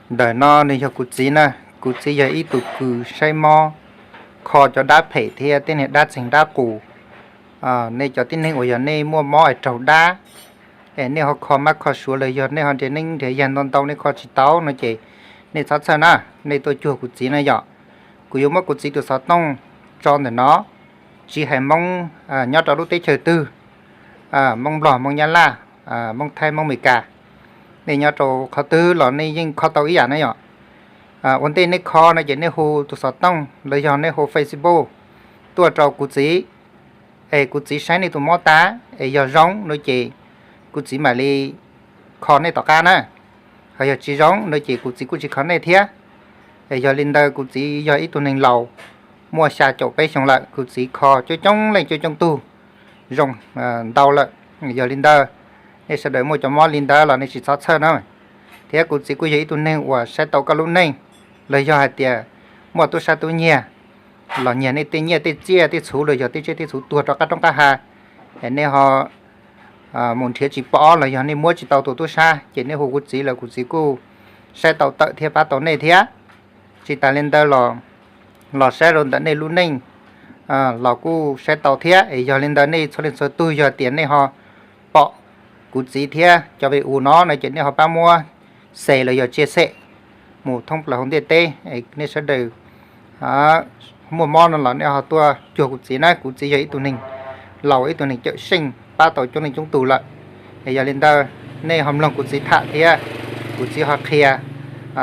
Ntawm no nws yog kuv txiv na, kuv txiv yog ib tug kws saib mob, kho cov dab phem thiab tej niag dab txeeg dab qus. Nej cov tib neeg uas yog nej muaj mob es raug dab, es nej ho kho mab kho suav los yog nej ho nrhiav neeb nrhiav yaig ntau ntau nej kho tsis tau no ces nej txhob txhawj na, nej tuaj cuag kuv txiv na yom. Kuv yuav muab kuv txiv tus xov tooj tso ntawm no, tsis hais Hmoob nyob rau lub teb chaws twg, Hmoob Nplog, Hmoob Nyab Laj, Hmoob Thaib, Hmoob Amelikas, nej nyob rau qhov twg los nej yeej kho tau ib yam na yom. Ua ntej nej kho no ces nej hu tus xov tooj los yog nej hu Facebook tuaj rau kuv txiv, es kuv txiv saib nej tus mob tas, es yog zoo no ces kuv txiv mam li kho nej tom qab na. Ho yog tsis zoo no ces kuv txiv kuj tsis kho nej thiab. Es yog li ntawd kuv txiv yog ib tug neeg laus, muaj xya caum peb xyoo lawm, kuv txiv kho coob coob leej coob coob tug zoo ntau lawm. Yog li ntawd, nej sawv daws muaj cov mob li ntawd los nej tsis txhob txhawj na. Thiab kuv txiv kuj yog ib tug neeg uas saib tau koj lub neej, los yog hais tias muaj tub sab tub nyiag los nyiag nej tej nyiaj tej txiaj tej txhuv los yog tej tsiaj tej txhuv tuag rau qab roob qab hav, es nej ho mus nrhiav tsis pom los yog nej muab tsis tau tus tub sab ces nej hu kuv txiv los kuv txiv kuj saib tau tawm thiab pab tau nej thiab. Tsis tas li ntawd los, los saib rau ntawm nej lub neej los kuj saib tau thiab. Es yog li ntawd nej txhua leej txhua tug yog tias nej ho pom kuv txiv thiab cov video no no ces nej ho pab muab share los yog chia sẻ mus thoob plaws hauv ntiaj teb, nej sawv daws muaj mob no los nej ho tuaj cuag kuv txiv na. Kuv txiv yog ib tug neeg laus, ib tug neeg cawm seej pab tau coob leej coob tug lawm. Es yog li ntawd, nej ho mloog kuv txiv tham thiab kuv txiv ho qhia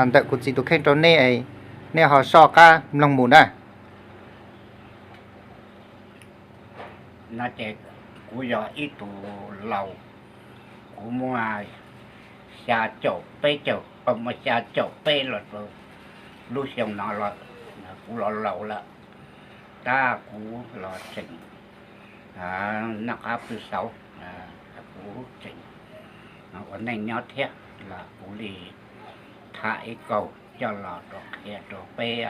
ntawm kuv txiv tus kheej rau nej, nej ho soj qab mloog mus na. No ces kuv yog ib tug laus, kuv muaj xya caum peb caug, muaj xya caum peb los rau lub xyoo no los, kuv los laus lawm, tab kuv los tseem noj qab pw xauv, kuv tseem ua neej nyob thiab los kuv li tham ib kaug coj los rau qhia rau peb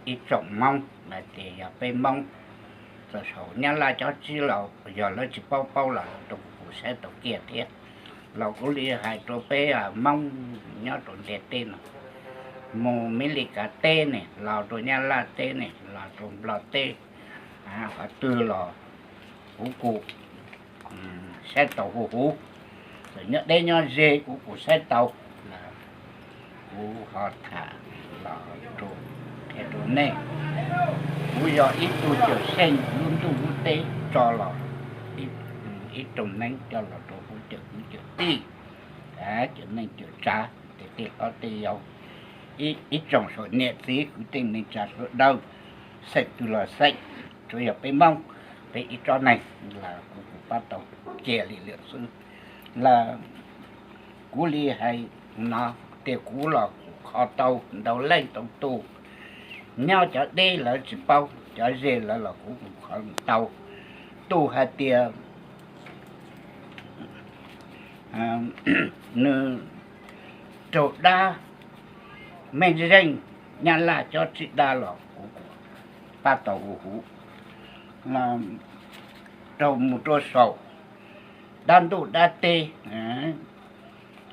ib tsoom Hmoob hais tias yog peb Hmoob txawm saum Nyab Laj cov tsi los yog lawv tsis paub paub los rau kuv saib tau kiag thiab. Los kuv li hais rau peb Hmoob nyob rau ntiaj teb no, mus Mes Lis Kas teb ne, los rau Nyab Laj teb ne, los rau Nplog teb, qhov twg los kuv kuj saib tau huv huv. Txawm nyob deb nyob ze kuv kuj saib tau. Kuv ho tham los rau nej, kuv yog ib tug cawm seej lub ntuj lub teb tso los ib rooj neeb coj los rau kuv cawm kwv cawm tij, cawm neej cawm tsav, tej hlob tej yau, ib tsoom saum niam txiv kwv tij neej tsa sawv daws, xeem twg los xeem, tsuav yog peb Hmoob, peb ib tsob neeg los kuv kuj pab tau cia li lawm xwb. Los kuv li hais no tias kuv los kuj kho tau ntau leej ntau tus, nyob cov deb lawv tsis paub, cov ze lawv los kuv kuj kho tau. Tus hais tias nws raug dab, mej zeej, Nyab Laj cov tsi dab los kuv kuj pab tau huv huv. Raug mus rau saum dab ntuj dab teb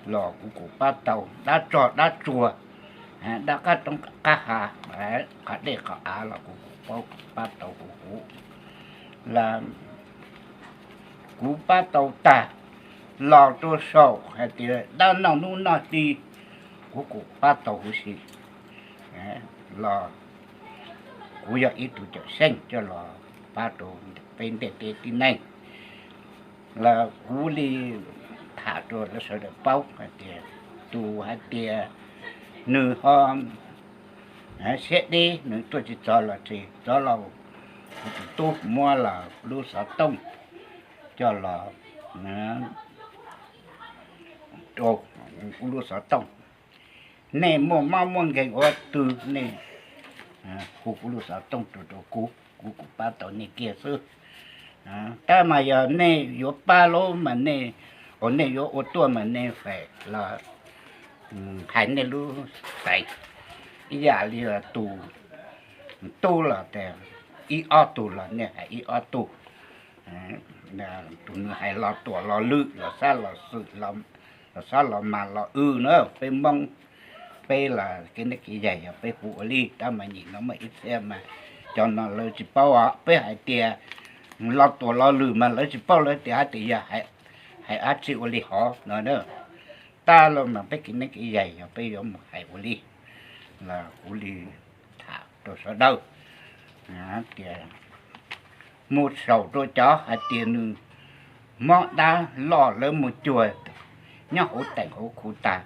los kuv kuj pab tau, dab tsog dab tsuag, dab qab roob qab hav, qhov dej qhov av los kuv kuj pab tau huv huv. Los kuv pab tau tag, los rau saum hais tias dab noj hnub noj hli, kuv kuj pab tau huv si. Los kuv yog ib tug cawm seej coj los pab rau peb ntiaj teb tib neeg. Los kuv li tham rau lawv sawv daws paub hais tias, tus hais tias nws ho siab deb, nws tuaj tsis txog los tsis txog los kuv tus tub muab los lub xov tooj coj los rau kuv lub xov tooj. Nej muaj mob muaj nkeeg ua twg nej hu kuv lub xov tooj rau rau kuv, kuv kuj pab tau nej kiag xwb. Tab mas yog nej yuav pab lawm mas nej, uas nej yuav ua tuaj mas nej fem los hais nej lub xeem, ib yam li tus tub los tias ib ob tug los nej hais ib ob tug. Tus nws hais Los Tuam Los Lwm Los Xab Los Xwm Los Xab Los Mas Los Wb na, peb Hmoob peb los kev neeb kev yaig yog peb hu ua li, tab mas nyim no muaj ib txhia mas cov no lawv tsis paub os. Peb hais tias Lo Tuam Lo Lwm mas lawv tsis paub, lawv tias hais tias yog hais dab tsi ua li hov no. Tab los mas peb kev neeb kev yaig yog peb yuav mus hais ua li, los kuv li tham rau sawv daws tias mus xaus rau cov hais tias nws mob dab loj lawv mus cuag nyob hauv teem hauv khu tas,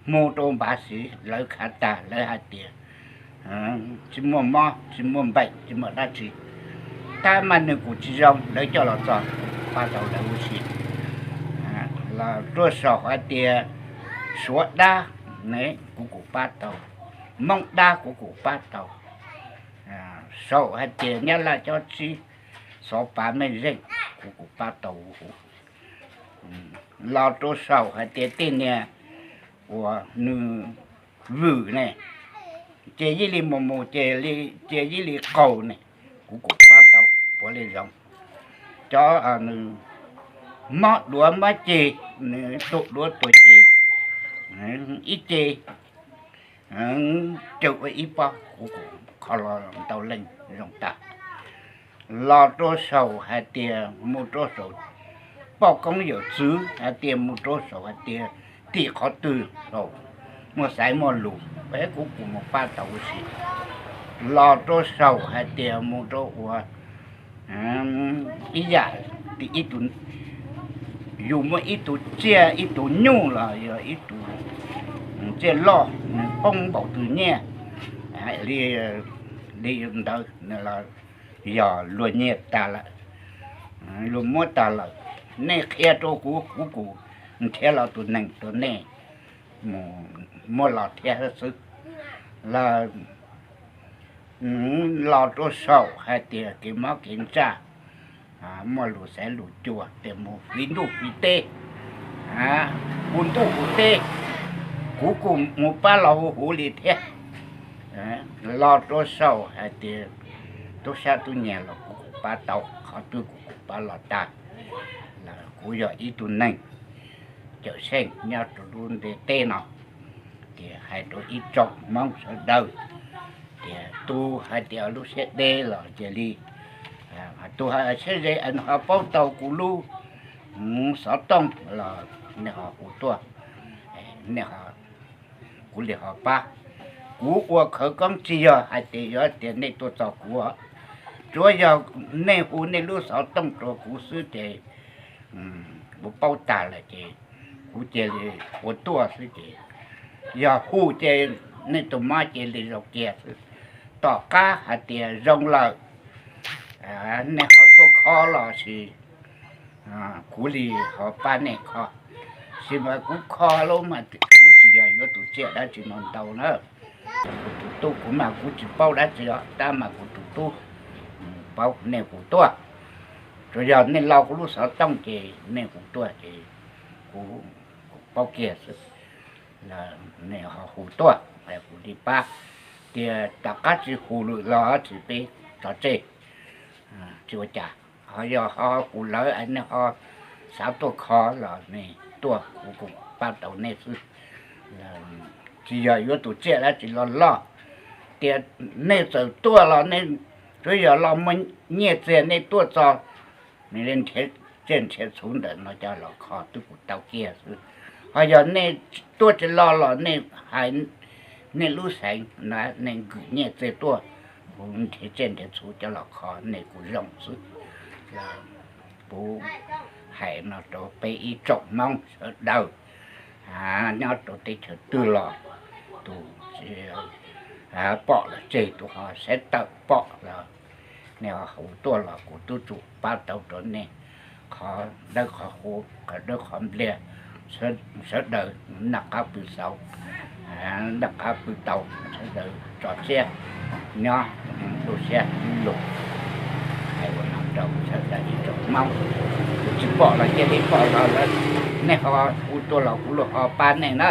mus rau npav siv lawv khav tas lawv hais tias tsis muaj mob tsis muaj npeem tsis muaj dab tsi. Tab mas nws kuj tsis zoo, lawv coj los txog pab tau lawv ua si. Los rau saum hais tias Suav dab ne kuv kuj pab tau, Hmoob dab kuv kuj pab tau, saum hais tias Nyab Laj cob tsib xov pav mej zeej kuv kuj pab tau huv. Los rau saum hais tias tej niag uas nws vwm ne, ces yeej li mus mus ces yeej li qaug ne, kuv kuj pab tau puav leej zoo. Cov nws mob duav mob ceg, nws tuag duav tuag ceg, ib ce caw ua ib pob, kuv kuj kho los ntau leej zoo tag. Los rau saum hais tias mus rau saum poj koob yawm txwv hais tias mus rau saum hais tias tim qhov twg los muaj xaiv muaj lus, peb kuv kuj mus pab tau huv si. Los rau saum hais tias mus rau ua ib yam, ib tug, yus muaj ib tug tsiaj ib tug nyuj los yog ib tug tsiaj loj nws poob npaum twg nyiaj li ntawd los yog luag nyiag tag lawm, luag muab tag lawm, nej qhia rau kuv, kuv kuj nrhiav los tus neeg rau nej muab los thiab xwb. Los, los rau saum hais tias kev mob kev ntsaj, muaj lus xaiv lus cua tias mus fiv ntuj fiv teb, hu ntuj hu teb, kuv kuj mus pab los hu huv li thiab. Los rau saum hais tias tub sab tub nyiag los kuv kuj pab tau, qhov twg kuv kuj pab los tag. Los kuv yog ib tug neeg cawm seej nyob rau lub ntiaj teb no, ces hais rau ib tsoom Hmoob sawv daws, ces tus hais tias lub siab deb los cia li, tus siab ze ho paub tau kuv lub xov tooj los nej ho hu tuaj, nej, kuv li ho pab. Kuv ua khawv koob tsis yog hais tias yuav tias nej tuaj txog kuv, tsuav yog nej hu nej lub xov tooj rau kuv xwb ces kuv paub tag lawm ces kuv cia li ua tuaj xwb ces, yog hu ces nej tus mob cia li zoo kiag xwb. Tom qab hais tias zoo lawm, nej ho tuaj kho los sis kuv li ho pab nej kho. Sis mas kuv kho lawm mas kuv tsis yog yuav tus tsiaj dab tsi no ntau na. Kuv tus tub kuv mas kuv tsis paub dab tsi os, tab mas kuv tus tub paub, nej hu tuaj. Tsuas yog nej lauj kuv lub xov tooj ces nej hu tuaj ces kuv paub kiag xwb. Nej ho hu tuaj, kuv li pab. Tias tom qab tsis hu lawm los tsis, peb tso tseg, tsis ua cas. Ho yog ho hu lawm nej ho xav tuaj kho los nej tuaj, kuv kuj pab tau nej xwb. Tsis yog yuav tus tsiaj dab tsi loj loj, tias nej txawm tuaj los nej tsuas yog los muaj nyiaj txiag nej tuaj txog, nws li nrhiav tsiaj nrhiav txhuv ntawm no coj los kho twb kuj tau kiag xwb. Ho yog nej tuaj tsis los los nej hais nej lub xeev na, nej nkwm nyiaj txiag tuaj, kuv nrhiav tsiaj nrhiav txhuv coj los kho nej kuj zoo xwb. Kuv hais no rau peb ib tsoom Hmoob sawv daws nyob rau teb chaws twg los, tus pom los tseg, tus ho saib tawm pom los nej ho hu tuaj los kuv twb tsum pab tau rau nej qhov dawb qhov huv, qhov dawb qhov npliag, sawv daws noj qab pw xauv, noj qab pw tau, sawv daws tso siab nyob, tu siab lug. Hais ua no rau sawv daws ib tsoom Hmoob, kuv tsis pom los cia li pom los lawm, nej ho hu tuaj los kuv li ho pab nej na.